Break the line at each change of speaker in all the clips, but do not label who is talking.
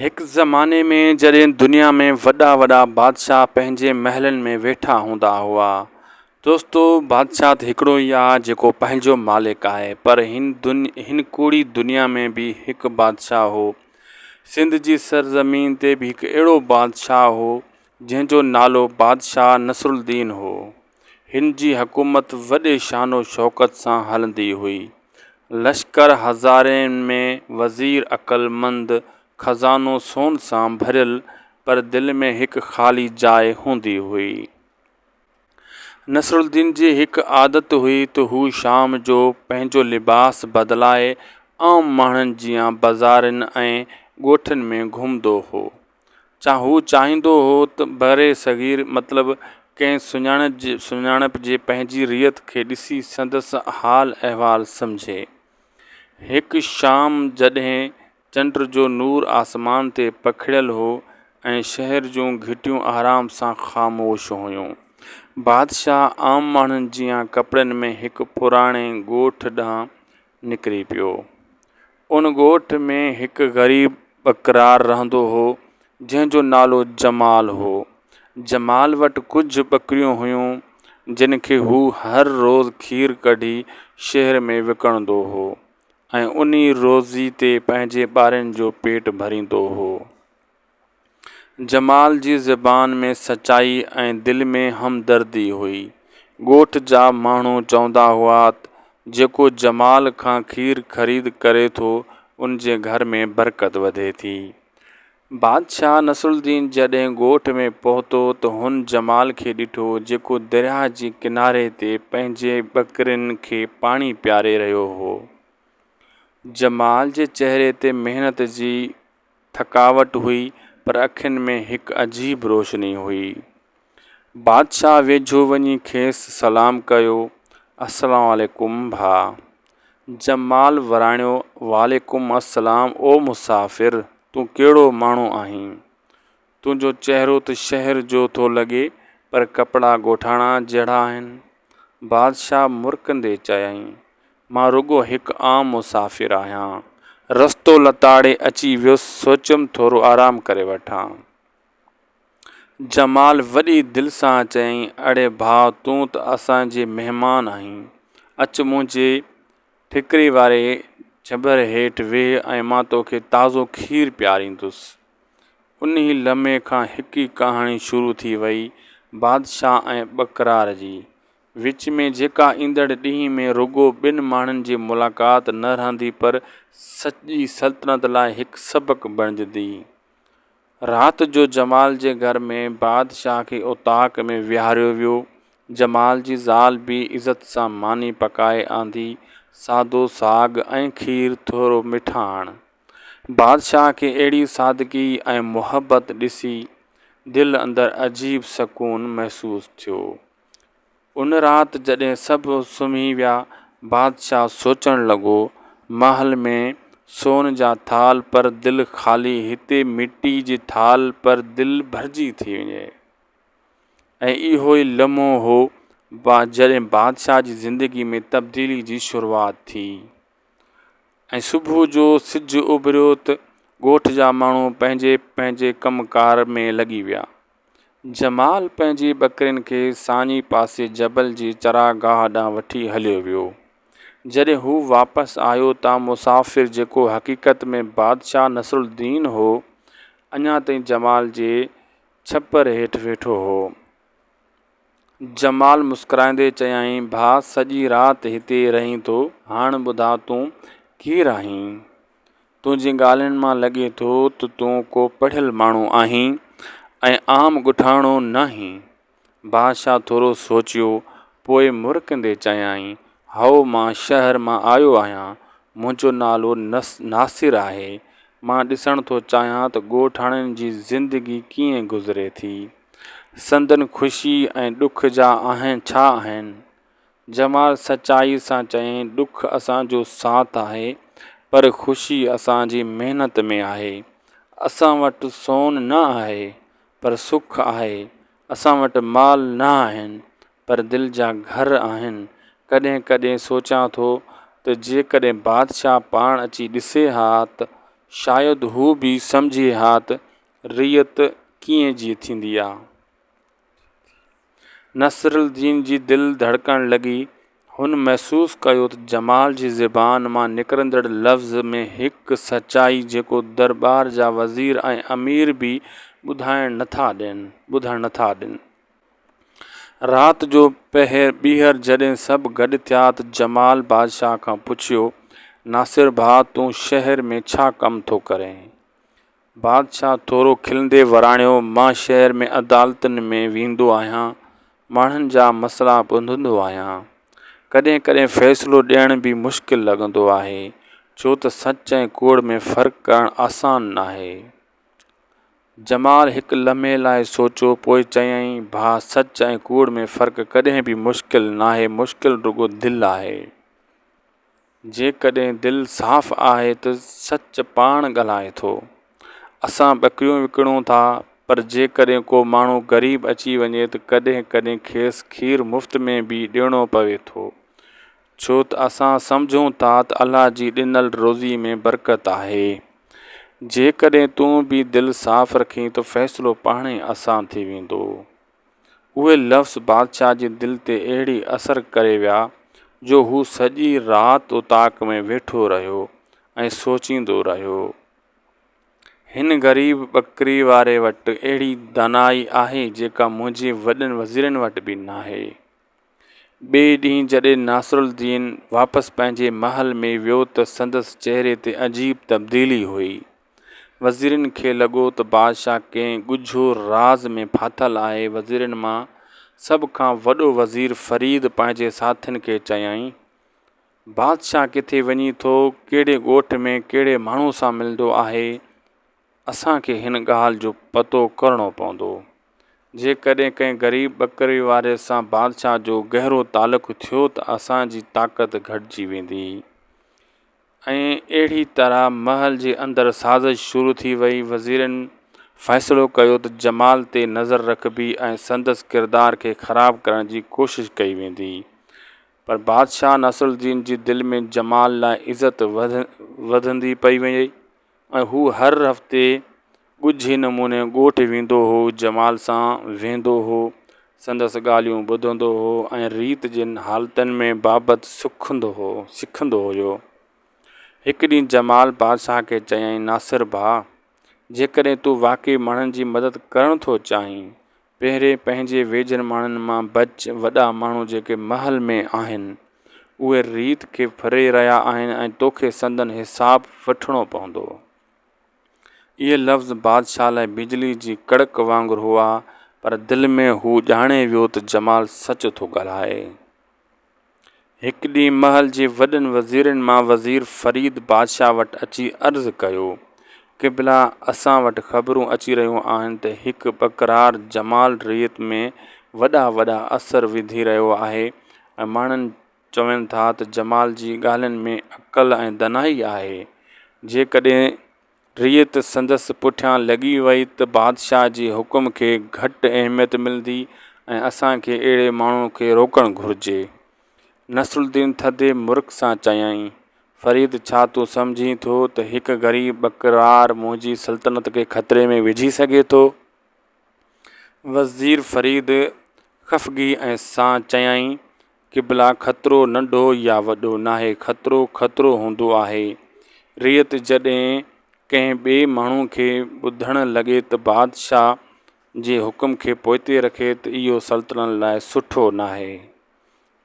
هڪ زماني ۾ جڏهن دنيا ۾ وڏا وڏا بادشاهه پنهنجي محلن ۾ ويٺا هوندا هئا. دوستو بادشاهه ته هڪڙو ئي آ جيڪو پنهنجو مالڪ آهي پر هن هن ڪوڙي دنيا ۾ به هڪ بادشاهه هو. سنڌ جي سرزمين تي به هڪ اهڙو بادشاهه هو جنهن جو نالو بادشاهه نصرالدين هو. هن جي حڪومت وڏي شان و شوڪت سان هلندي هئي. لشڪر هزارين ۾، وزير عقلمند، خزانو سون سان ڀريل، پر دل ۾ هڪ خالي جاء هوندي هئي. نصرالدين جي هڪ عادت هئي ته هو شام جو پنهنجو لباس بدلائي عام ماڻهن جيان بازارن ۽ ڳوٺن ۾ گهمندو هو. هو چاهيندو هو ته برصغير مطلب ڪنهن سڃاڻپ جي پنهنجي رعيت کي ڏسي سندس حال احوال سمجهي. هڪ شام جڏهن چنڊ جو نور آسمان تي پکڙيل هو ۽ شهر جون گهٽيون آرام سان خاموش هيون. بادشاهه عام ماڻهن جيان ڪپڙن ۾ هڪ پراڻي ڳوٺ ڏانهن نڪري پيو. ان ڳوٺ ۾ هڪ غريب ٻڪرار رهندو هو، جنهن جو نالو جمال هو. جمال وٽ ڪجهه ٻڪريون هيون، جن کي هو هر روز کير ڪڍي شهر ۾ وڪڻندو هو ۽ انهي روزي تي پنهنجي ٻارن جو پيٽ ڀريندو هو. جمال جي زبان ۾ سچائي ۽ دل ۾ همدردي هئي. ڳوٺ جا ماڻهو چوندا هئا ته جيڪو جمال کان کير خريد ڪري ٿو ان جي گهر ۾ برڪت وڌي ٿي. بادشاهه نصرالدين جڏهن ڳوٺ ۾ پهتو ته هن جمال کي ڏٺو جيڪو درياهه جي ڪناري تي پنهنجي ٻڪرين کي پاڻي پياري رهيو هو. جمال جي چهري تي محنت جي ٿڪاوٽ هئي پر اکين ۾ هڪ عجيب روشني هئي. بادشاهه ويجهو وڃي کيس سلام ڪيو، السلام عليڪم ڀاء. جمال وراڻيو، وعليڪم السلام او مسافر تون ڪهڙو ماڻهو آهين؟ تنهنجو چهرو ته شهر جو ٿو لڳي پر ڪپڙا ڳوٺاڻا جهڙا آهن. بادشاهه مرڪندي چيائين، مان رڳو هڪ عام مسافر آهيان. رستو لتاڙي اچي ويس، سوچيم ٿورو آرام ڪري وٺان. جمال وڏي دل سان چيائين، اڙي ڀاء تون ته اسان جي مهمان آهين. اچ منهنجي ٺڪري واري ڇٻر هيٺ ويهه ۽ مان توکي تازو کير پياريندس. انهي لمحي کان هڪ ئي ڪهاڻي شروع ٿي وئي، بادشاهه ۽ ٻڪرار جي. وچ ۾ جيڪا ايندڙ ڏينهن ۾ رڳو ٻن ماڻهن جي ملاقات نه رهندي پر سڄي سلطنت لاء هڪ سبق بڻجندي. رات جو جمال جي گهر ۾ بادشاهه کي اوطاق ۾ ويهاريو ويو. جمال جي زال به عزت سان ماني پڪائي آندي، سادو ساڳ ۽ کير ٿورو مٺاڻ. بادشاهه کي اهڙي سادگي ۽ محبت ڏسي دل اندر عجيب سڪون محسوس ٿيو. ان رات جڏهن سڀ سمهي ويا، بادشاهه سوچڻ لڳو، محل ۾ سون جا ٿالهه پر دل خالي، هتي مٽي جي ٿالهه پر دل ڀرجي ٿي وڃي. ۽ اهو ئي لمحو هو جڏهن بادشاهه جي زندگي ۾ تبديلي جي شروعات ٿي. ۽ صبح جو سج اڀريو ته ڳوٺ جا ماڻهو پنهنجي پنهنجي ڪم ڪار ۾ لڳي ويا. جمال پنهنجي ٻڪرين کي ساڄي پاسي جبل جي چراگاهه ڏانهن وٺي هليو ويو. جڏهن هو واپس آيو ته مسافر جيڪو حقيقت ۾ بادشاهه نصرالدين هو، اڃا تائين جمال جي ڇپر هيٺ ويٺو هو. جمال مسڪرائيندي چيائين، ڀاء سڄي رات هتي رهين ٿو، هاڻ ٻڌاء تون ڪير آهين؟ تنهنجي ڳالهين مان لڳي ٿو ته تون ڪو پڙهيل ماڻهو آهين ۽ عام ڳوٺاڻو ناهين. بادشاهه ٿورو سوچيو، پوء مرڪندي چيائين، هائو مان شهر مان آيو آهيان، منهنجو نالو ناصر آهي. مان ڏسڻ ٿو چاهيان ته ڳوٺاڻن جي زندگي ڪيئن گذري ٿي. سندن خوشي ۽ ڏک جا آهن ڇا آهن؟ جمال سچائيء سان چيائين، ڏک اسان جو ساٿ آهي، پر خوشي اسان جي محنت ۾ آهي. اسان وٽ سون نه آهي، پر سک آهي. اسان وٽ مال نه آهن، پر دل جا گهر آهن. ڪڏهن ڪڏهن سوچيان ٿو ته جيڪڏهن بادشاهه پاڻ اچي ڏسي ها ته شايد هو به سمجهي ها ته رعيت ڪيئن جي ٿيندي آ. نصرالدين جي دل ڌڙڪڻ لڳي. هن محسوس ڪيو ته جمال جي زبان مان نڪرندڙ لفظ ۾ هڪ سچائي جيڪو درٻار جا وزير ۽ امير به ٻڌائڻ نٿا ڏين ٻڌڻ نٿا ڏين. رات جو ٻيهر جڏهن سڀ گڏ ٿيا ته جمال بادشاهه کان پڇيو، ناصر ڀاء تون شهر ۾ ڇا ڪم ٿو ڪرين؟ بادشاهه ٿورو کلندي وراڻيو، مان شهر ۾ عدالتن ۾ ويندو آهيان، ماڻهن جا مسئلا ٻڌندو آهيان. ڪڏهن ڪڏهن فيصلو ڏيڻ به مشڪل لڳندو آهي، ڇو ته سچ ۽ ڪوڙ ۾ فرق ڪرڻ آسان ناهي. جمال هڪ لمحي لاء سوچيو، پوء چيائين، ڀاء سچ ۽ ڪوڙ ۾ فرق ڪڏهن به مشڪل ناهي، مشڪل رڳو دل آهي. جيڪڏهن دل صاف آهي ته سچ پاڻ ڳالهائي ٿو. اسان ٻڪريون وڪڻون ٿا، پر جيڪڏهن ڪو ماڻهو غريب اچي وڃي ته ڪڏهن ڪڏهن کيس کير مفت ۾ به ڏيڻو پوي ٿو، ڇو ته اسان سمجهون ٿا ته الله جي ڏنل روزي ۾ برڪت آهي. جيڪڏهن تون به دل صاف رکين ته فيصلو پاڻهي آسان ٿي ويندو. اهي لفظ بادشاهه جي دل تي اهڙي اثر ڪري ويا جو هو سڄي رات اوطاق ۾ ويٺو رهيو ۽ سوچيندو رهيو. هن غريب ٻڪري واري وٽ اهڙي دانائي آهي جيڪا منهنجي وڏن وزيرن وٽ به ناهي. ٻئي ڏينهن جڏهن ناصرالدين واپس پنهنجي محل ۾ ويو ته سندس چهري تي عجيب تبديلي هئي. وزيرن کي لڳو ته بادشاهه ڪنهن ڳجهو راز ۾ ڦاٿل آهي. وزيرن مان سڀ کان وڏو وزير فريد پنهنجي ساٿين کي چيائين، بادشاهه ڪٿي وڃي ٿو، ڪهڙي ڳوٺ ۾ ڪهڙي ماڻهو سان ملندو آهي، اسان کي هن ڳالهه جو پتو ڪرڻو پوندو. جيڪڏهن ڪنهن غريب ٻڪري واري سان بادشاهه جو گهرو تعلق ٿيو ته اسان جي طاقت گهٽجي ويندي. ۽ اهڙي طرح محل جي اندر سازش شروع ٿي وئي. وزيرن فيصلو ڪيو ته جمال تي نظر رکبي ۽ سندس ڪردار کي خراب ڪرڻ جي ڪوشش ڪئي ويندي. پر بادشاهه نصرالدين جي دل ۾ جمال لاء عزت وڌندي پئي وئي ۽ هو هر هفتي ڳجهي نموني ڳوٺ ويندو هو، جمال سان ويهندو هو، سندس ڳالهيون ٻڌندو هو ۽ ريت جي حالتن ۾ بابت سکندو هو سکندو هيو. هڪ ڏينهن جمال بادشاهه کي چيائين، ناصر ڀاء! جيڪڏهن تون واقعي ماڻهن جي مدد ڪرڻ ٿو چاهين، پهرين پنهنجي ويجهن ماڻهن مان بچ، وڏا ماڻهو جيڪي محل ۾ آهن، اهي ريت کي ڦري رهيا آهن ۽ توکي سندن حساب وٺڻو پوندو. اهي لفظ بادشاهه لاء بجلي جي ڪڙڪ وانگر هئا، پر دل ۾ هو ڄاڻي ويو ته جمال سچ ٿو ڳالهائي. هڪ ڏينهن محل جي وڏن وزيرن مان وزير فريد بادشاهه وٽ اچي عرض ڪيو، قبلا! اسان وٽ خبرون اچي رهيون آهن ته هڪ ٻڪرار جمال رعيت ۾ وڏا وڏا اثر وڌي رهيو آهي ۽ ماڻهن چون ٿا ته جمال جي ڳالهين ۾ عقل ۽ دانائي آهي. جيڪڏهن رعيت سندس پٺيان لڳي وئي ته بادشاهه جي حڪم کي گهٽ اهميت ملندي ۽ اسان کي اهڙي ماڻهو کي روڪڻ گهرجي. نصرالدين ٿڌي مرڪ سان چيائين، فريد ڇا تون سمجهين ٿو ته هڪ غريب ٻڪرار منهنجي سلطنت کي خطري ۾ وجهي سگهي ٿو؟ وزير فريد خفگي سان چيائين، قبلا خطرو ننڍو يا وڏو ناهي، خطرو خطرو هوندو آهي. رعيت جڏهن ڪنهن ٻئي ماڻهو کي ٻڌڻ لڳي ته بادشاهه جي حڪم کي پوئتي رکي ته اهو سلطنت لاء سٺو ناهي.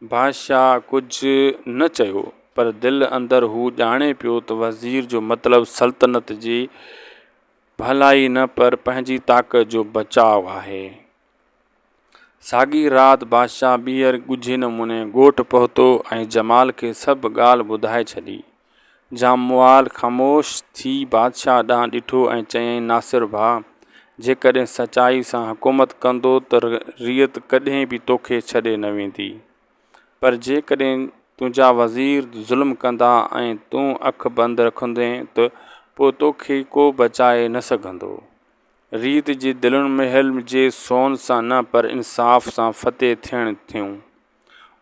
بادشاهه ڪجهه نه چيو، پر دل اندر هو ڄاڻي پيو ته وزير جو مطلب سلطنت جي ڀلائي نه پر پنهنجي طاقت جو بچاء آهي. ساڳي رات بادشاهه ٻيهر ڳجهي نموني ڳوٺ پهتو ۽ جمال کي سڀ ڳالهه ٻڌائي ڇڏي. جمال خاموش ٿي بادشاهه ڏانهن ڏٺو ۽ چيائين ناصر ڀاء! جيڪڏهن سچائي سان حڪومت ڪندو ته رعيت ڪڏهن به توکي ڇڏي نه ويندي. پر جيڪڏهن تنهنجا وزير ظلم ڪندا ۽ تون اک بند رکندين ته پوء توکي ڪو بچائي نه سگهندو. رعيت جي دلين محل جي سون سان نه پر انصاف سان فتح ٿين ٿيون.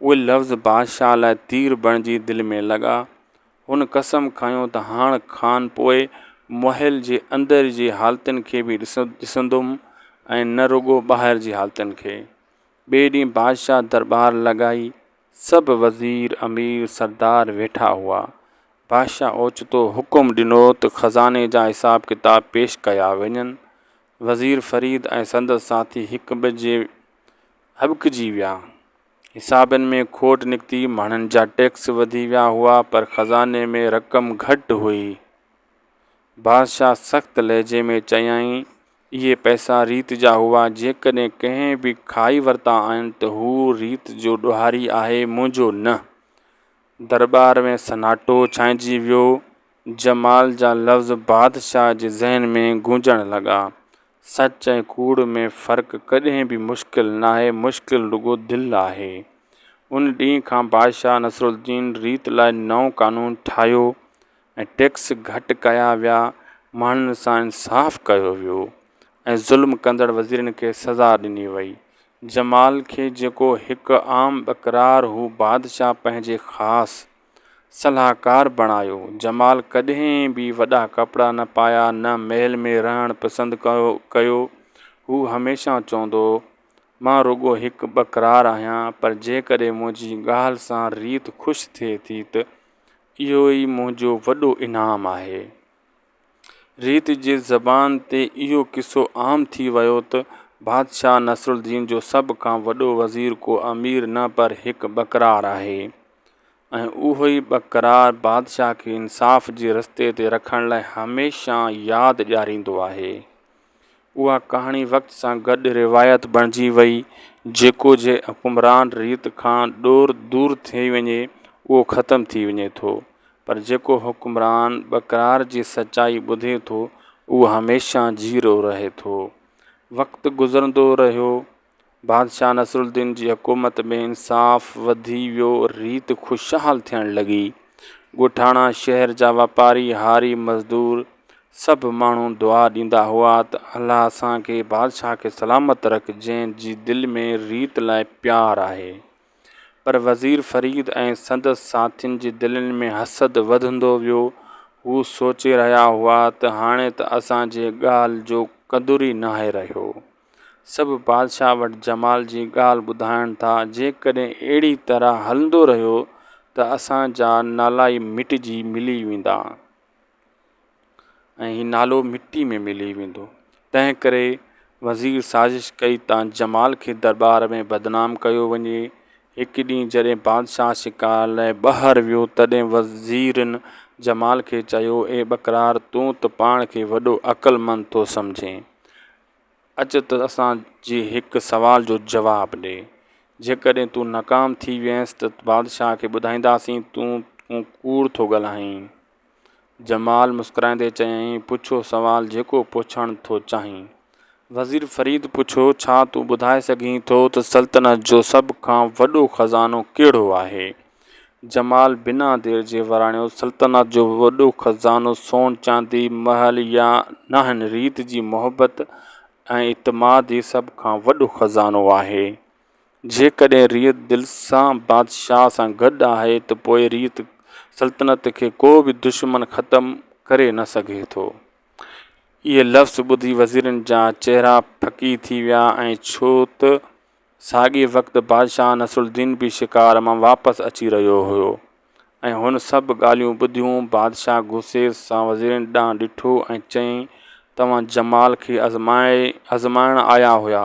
اهي لفظ بادشاهه لاء تير بڻجي دل ۾ لڳا. هن قسم کنيو ته هاڻ کان پوء محل جي اندر جي حالتن کي به ڏسندم ۽ نه رڳو ٻاهر جي حالتن کي. ٻئي ڏينهن بادشاهه درٻار لڳائي. سڀ وزير، امير، سردار ويٺا هئا. بادشاهه اوچتو حڪم ڏنو ته خزاني جا حساب ڪتاب پيش ڪيا وڃن. وزير فريد ۽ سندس ساٿي هڪ ٻئي جي هٻڪجي ويا. حسابن ۾ کوٽ نڪتي، ماڻهن جا ٽيڪس وڌي ويا هئا پر خزاني ۾ رقم گهٽ هئي. بادشاهه سخت لهجي ۾ چيائين، اهي پئسا ريت جا هئا، جيڪڏهن ڪنهن به کائي ورتا آهن ته هو ريت جو ڏوهاري آهي، منهنجو نه. درٻار ۾ سناٽو ڇانئجي ويو. جمال جا لفظ بادشاهه جي ذهن ۾ گونجڻ لڳا. سچ ۽ ڪوڙ ۾ فرق ڪڏهن به مشڪل ناهي، مشڪل رڳو دل آهي. ان ڏينهن کان بادشاهه نصرالدين ريت لاء نئون قانون ٺاهيو ۽ ٽيڪس گهٽ ڪيا ويا، ماڻهن سان انصاف ڪيو ويو ۽ ظلم ڪندڙ وزيرن کي سزا ڏني وئي. جمال کي جيڪو هڪ عام ٻڪرار هو بادشاهه پنهنجي خاص صلاحڪار بڻايو. جمال ڪڏهن به وڏا ڪپڙا نه پايا نه محل ۾ رهڻ پسند ڪيو. هو هميشه چوندو هو، مان رڳو هڪ ٻڪرار آهيان، پر جيڪڏهن منهنجي ڳالهه سان ريت خوش ٿئي ٿي ته اهو ئي منهنجو وڏو انعام آهي. ريت جي زبان تي اهو قصو عام ٿي ويو ته بادشاهه نصرالدين جو سڀ کان وڏو وزير ڪو امير نه پر هڪ ٻڪرار آهي ۽ اهو ئي ٻڪرار بادشاهه کي انصاف جي رستي تي رکڻ لاء هميشه ياد ڏياريندو آهي. اها ڪهاڻي وقت سان گڏ روايت بڻجي وئي. جيڪو جي حڪمران ريت کان ڏور دور ٿي وڃي اهو ختم ٿي وڃي ٿو پر جيڪو حڪمران ٻڪرار جي سچائي ٻڌي ٿو اهو هميشه جيئرو رهي ٿو. وقت گذرندو رهيو. بادشاهه نصرالدين جي حڪومت ۾ انصاف وڌي ويو، ريت خوشحال ٿيڻ لڳي. ڳوٺاڻا، شهر جا واپاري، هاري، مزدور سڀ ماڻهو دعا ڏيندا هئا ته الله اسان کي بادشاهه کي سلامت رک جنهن جي دل ۾ ريت لاء پيار آهي. پر وزير فريد ۽ سندس ساٿين جي دلين ۾ حسد وڌندو ويو. هو سوچي رهيا هئا ته هاڻي ته اسان جي ڳالهه جو قدر ئي ناهي رهيو. سڀ بادشاهه وٽ جمال جي ڳالهه ٻڌائڻ ٿا، جيڪڏهن اهڙي طرح هلندو رهيو ته اسان جا نالا ئي مٽجي ملي ويندا ۽ هي نالو مٽي ۾ ملي ويندو. تنهن ڪري وزير سازش ڪئي ته جمال کي درٻار ۾ بدنام ڪيو وڃي. هڪ ڏينهن جڏهن بادشاهه شڪار لاء ٻاهر ويو، تڏهن وزيرن جمال کي چيو، اي ٻڪرار! تون ته پاڻ کي وڏو عقلمند ٿو سمجهين. اچ ته اسان جي هڪ سوال جو جواب ڏي. جيڪڏهن تون ناڪام ٿي وئين ته بادشاهه کي ٻڌائينداسين تون ڪوڙ ٿو ڳالهائين. جمال مسڪرائيندي چيائين، پڇو سوال جيڪو پڇڻ ٿو چاهين. وزير فريد پڇيو، ڇا تون ٻڌائي سگهين ٿو ته سلطنت جو سڀ کان وڏو خزانو ڪهڙو آهي؟ جمال بنا دير جي وراڻيو، سلطنت جو وڏو خزانو سون چاندي، محل يا ناهن، ريت جي محبت ۽ اعتماد ئي سڀ کان وڏو خزانو آهي. جيڪڏهن ريت دل سان بادشاهه سان گڏ آهي ته پوء ريت سلطنت کي ڪو به دشمن ختم ڪري نه سگهي ٿو. اهي لفظ ٻڌي وزيرن جا چهرا ڦڪي ٿي ويا ۽ ڇو ته ساڳئي وقت بادشاهه نصرالدين به شڪار مان واپس اچي رهيو هيو ۽ هن سڀ ڳالهيون ٻڌيون. بادشاهه غصي سان وزيرن ڏانهن ڏٺو ۽ چيائين، توهان جمال کي آزمائڻ آيا هيا،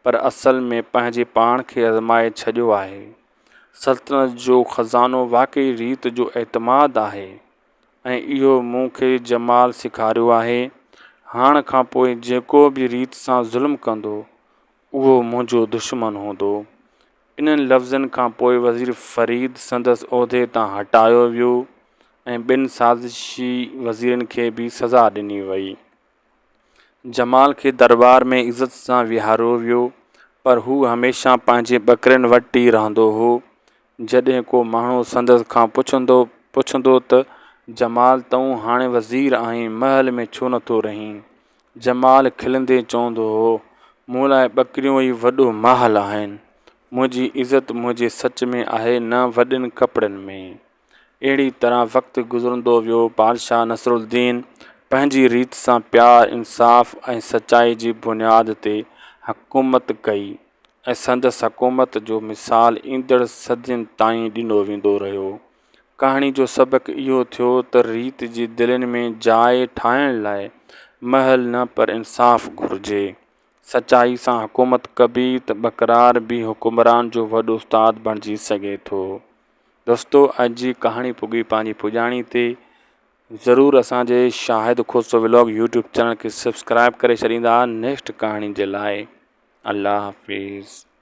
پر اصل ۾ پنهنجي پاڻ کي آزمائي ڇڏيو آهي. سلطنت جو خزانو واقعي ريت جو اعتماد آهي ۽ اهو مون کي جمال سيکاريو آهي. هاڻ کان پوء جيڪو به ريت سان ظلم ڪندو، اهو منهنجو دشمن هوندو. انهن لفظن کان پوء وزير فريد سندس عهدي تان هٽايو ويو ۽ ٻن سازشي وزيرن کي به سزا ڏني وئي. جمال کي درٻار ۾ عزت سان ويهاريو ويو، پر هو هميشه پنهنجي ٻڪرين وٽ ئي رهندو هو. جڏهن ڪو ماڻهو سندس کان پڇندو ته جمال تون هاڻي وزير آهين، محل ۾ ڇو نٿو رهين؟ جمال کلندي چوندو هو، مون لاء ٻڪريون ئي وڏو محل آهن. منهنجي عزت منهنجي سچ ۾ آهي نه وڏن ڪپڙن ۾. اهڙي طرح وقت گذرندو ويو. بادشاهه نصرالدين پنهنجي ريت سان پيار، انصاف ۽ سچائي جي بنياد تي حڪومت ڪئي ۽ سندس حڪومت جو مثال ايندڙ صدين تائين ڏنو ويندو رهيو. ڪهاڻي جو سبق اهو ٿيو ته ريت جي دلين ۾ جاء ٺاهڻ لاء محل نه پر انصاف گهرجي. سچائي سان حڪومت ڪبي ته ٻڪرار به حڪمران جو وڏو استاد بڻجي سگهي ٿو. دوستو اڄ جي ڪهاڻي پڳي پنهنجي پڄاڻي تي ضرور اسان جي Shahid Khoso vlog YouTube channel کي سبسڪرائب ڪري ڇڏيندا نيڪسٽ ڪهاڻي جي لاء الله حافظ.